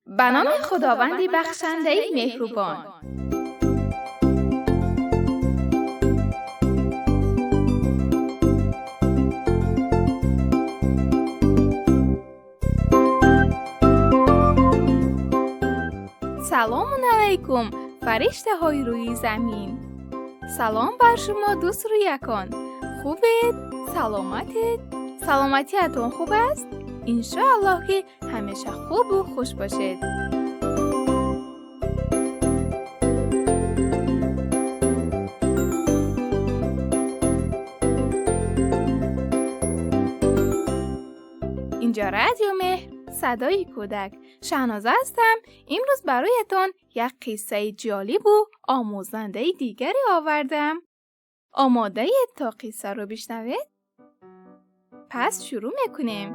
Ба номи Худованди бахшандаи меҳрубон. Салому алайкум, фариштаҳои рӯи замин. Салом бар шумо, дӯст рӯякон. Хубед? Саломатед? Саломатиатон хуб аст? Иншоаллоҳ, ки ҳамеша хубу хуш бошед. Инҷо Радио Меҳр, Садои кӯдак. Шаҳноза ҳастам. Имрӯз бароятон як қиссаи ҷолибу омӯзандаи дигаре овардам. Омодаед то қиссаро бишнавед? Пас шурӯъ мекунем.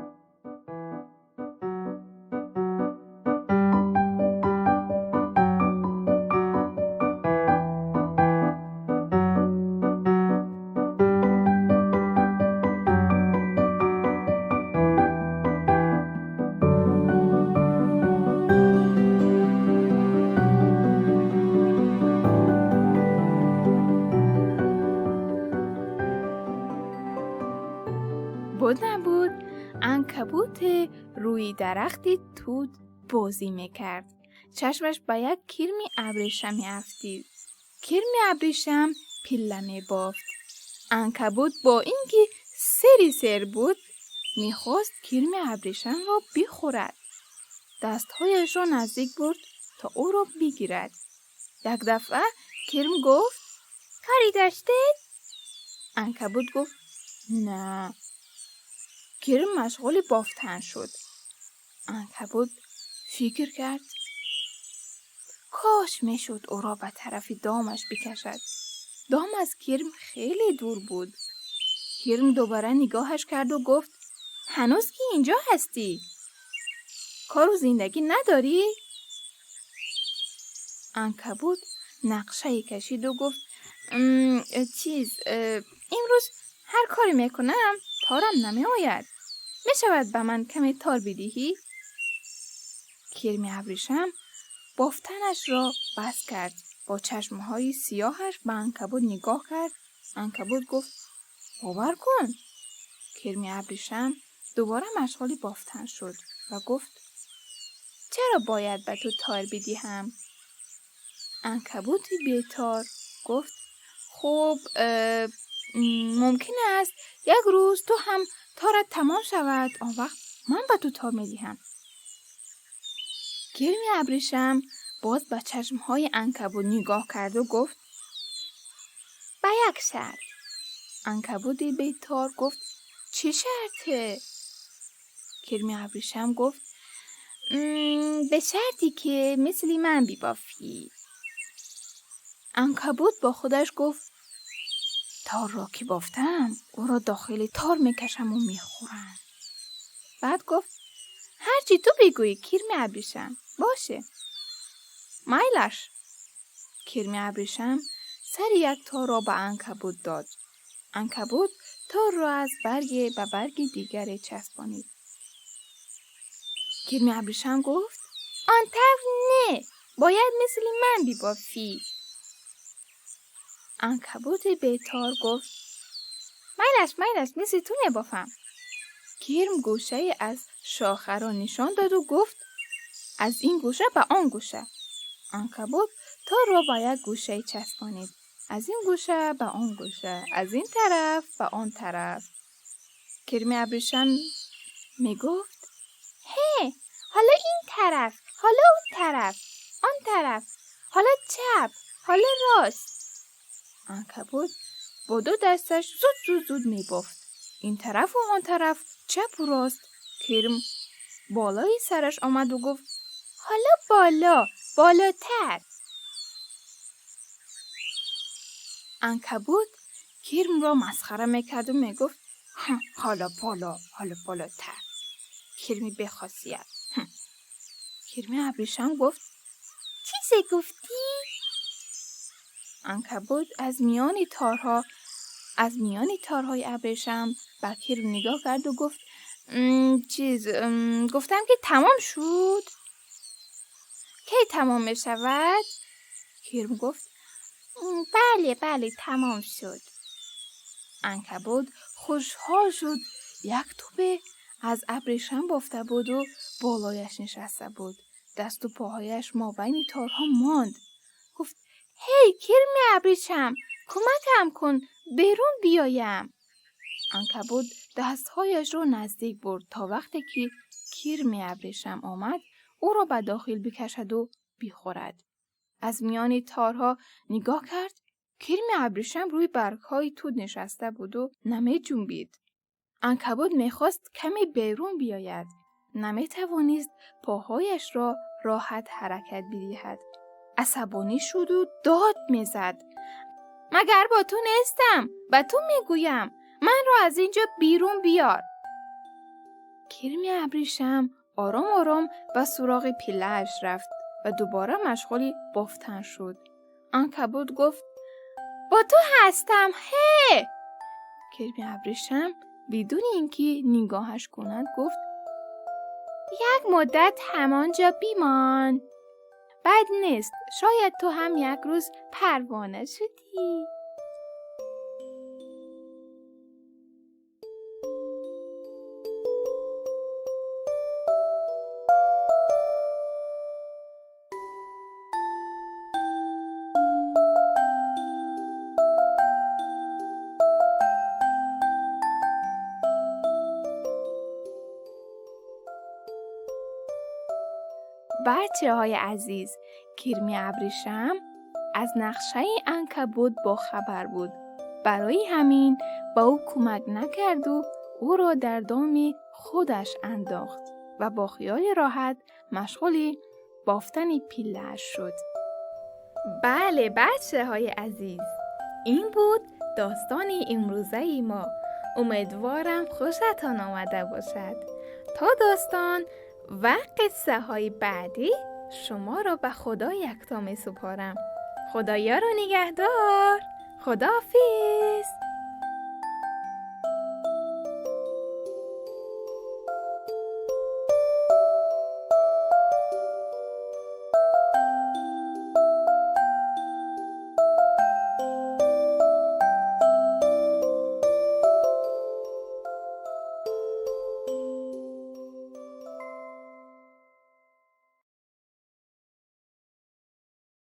Буд, набуд, анкабуте рӯи дарахти тут бозӣ мекард. Чашмаш ба як кирми абрешаме афтид. Кирми абрешам пилла мебофт. Анкабут бо ин ки сери сер буд, мехост кирми абрешамро бихӯрад. Дастҳояшро наздик бурд, то ӯро бигирад. Як дафъа кирм гуфт: «Кори доштед?» Анкабут гуфт: «На». Кирм машғули бофтан шуд. Анкабут фикр кард: кош мешуд ӯро ба тарафи домаш бикашад. Дом аз кирм хеле дур буд. Кирм дубора нигоҳаш карду гуфт: «Ҳанӯз ки инҷо ҳастӣ, кору зиндагӣ надорӣ?» Анкабут нақшае кашиду гуфт: «Чиз, имрӯз ҳар коре мекунам, торам намеояд. Мешавад ба ман каме тор бидиҳӣ?» Кирми абрешам бофтанашро бас кард, бо чашмҳои сиёҳаш ба анкабут нигоҳ кард. Анкабут гуфт: «Бовар кун». Кирми абрешам дубора машғули бофтан шуд ва гуфт: «Чаро бояд ба ту тор бидиҳам?» Анкабути бетор гуфт: «Хуб, мумкин аст як рӯз ту ҳам торат тамом шавад, он вақт ман ба ту тор медиҳам». Кирми абрешам боз ба чашмҳои анкабут нигоҳ карду гуфт: «Ба як шарт». Анкабути бетор гуфт: «Чӣ шарте?» Кирми абрешам гуфт: «Ба шарте ки мисли ман бибофӣ». Анкабут бо худаш гуфт: «Торро ки бофтам, ӯро дохили тор мекашаму мехӯрам». Баъд гуфт: «Ҳарчи ту бигӯӣ, кирми абрешам, боше, майлаш». Кирми абрешам сари як торро ба анкабут дод. Анкабут торро аз барге ба барги дигаре часпонид. Кирми абрешам гуфт: «Он тавр не, бояд мисли ман бибофӣ». Анкабути бетор гуфт: «Майлаш, майлаш, мисли ту мебофам». Кирм гӯшае аз шохаро нишон доду гуфт: «Аз ин гӯша ба он гӯша». Анкабут торро ба як гӯшае часпонид. Аз ин гӯша ба он гӯша, аз ин тараф ба он тараф. Кирми абрешам мегуфт: «Ҳе, ҳоло ин тараф, ҳоло он тараф, он тараф, ҳоло чап, ҳоло рост». Анкабут бо ду дасташ зуд зуд зуд мебофт. Ин тарафу он тараф, чапу рост. Кирм болои сараш омаду гуфт: «Ҳоло боло, болотар». Анкабут кирмро масхара мекарду мегуфт: «Ҳоло боло, ҳоло болотар, кирми бехосият». Кирми абрешам гуфт: «Чизе гуфтӣ?» Анкабут аз миёни торҳои абрешам ба кирм нигоҳ карду гуфт: «Чиз, гуфтам, ки тамом шуд». کی تمام می شود؟ کرم گفت بله بله تمام شد. عنکبوت خوشحال شد. یک توپه از ابریشم بافته بود و بالایش نشسته بود. دست و پاهایش مابین تارها ماند. گفت هی کرم ابریشم، کمکم کن بیرون بیایم. عنکبوت دستهایش را نزدیک برد تا وقتی که کرم ابریشم آمد او را به داخل بکشد و بخورد. از میان تارها نگاه کرد. کرم ابریشم روی برگهای توت نشسته بود و نمی جنبید. عنکبوت میخواست کمی بیرون بیاید. نمیتوانست پاهایش را راحت حرکت بدهد. عصبانی شد و داد میزد. مگر با تو نیستم؟ به تو میگویم من را از اینجا بیرون بیار. کرم ابریشم آرام آرام به سراغ پیله‌اش رفت و دوباره مشغول بافتن شد. عنکبوت گفت با تو هستم هی. کرم ابریشم بدون اینکه نگاهش کند گفت یک مدت همانجا بیمان. بد نیست، شاید تو هم یک روز پروانه شدی. بچه های عزیز، کرم ابریشم از نقشه عنکبوت با خبر بود. برای همین با او کمک نکرد و او را در دام خودش انداخت و با خیال راحت مشغول بافتن پیله‌اش شد. بله بچه های عزیز، این بود داستان امروزه ما. امیدوارم خوشتان آمده باشد. تا داستان و قصه های بعدی شما را به خدا یکتا می سپارم. خدایا رو نگهدار. خداحافظ.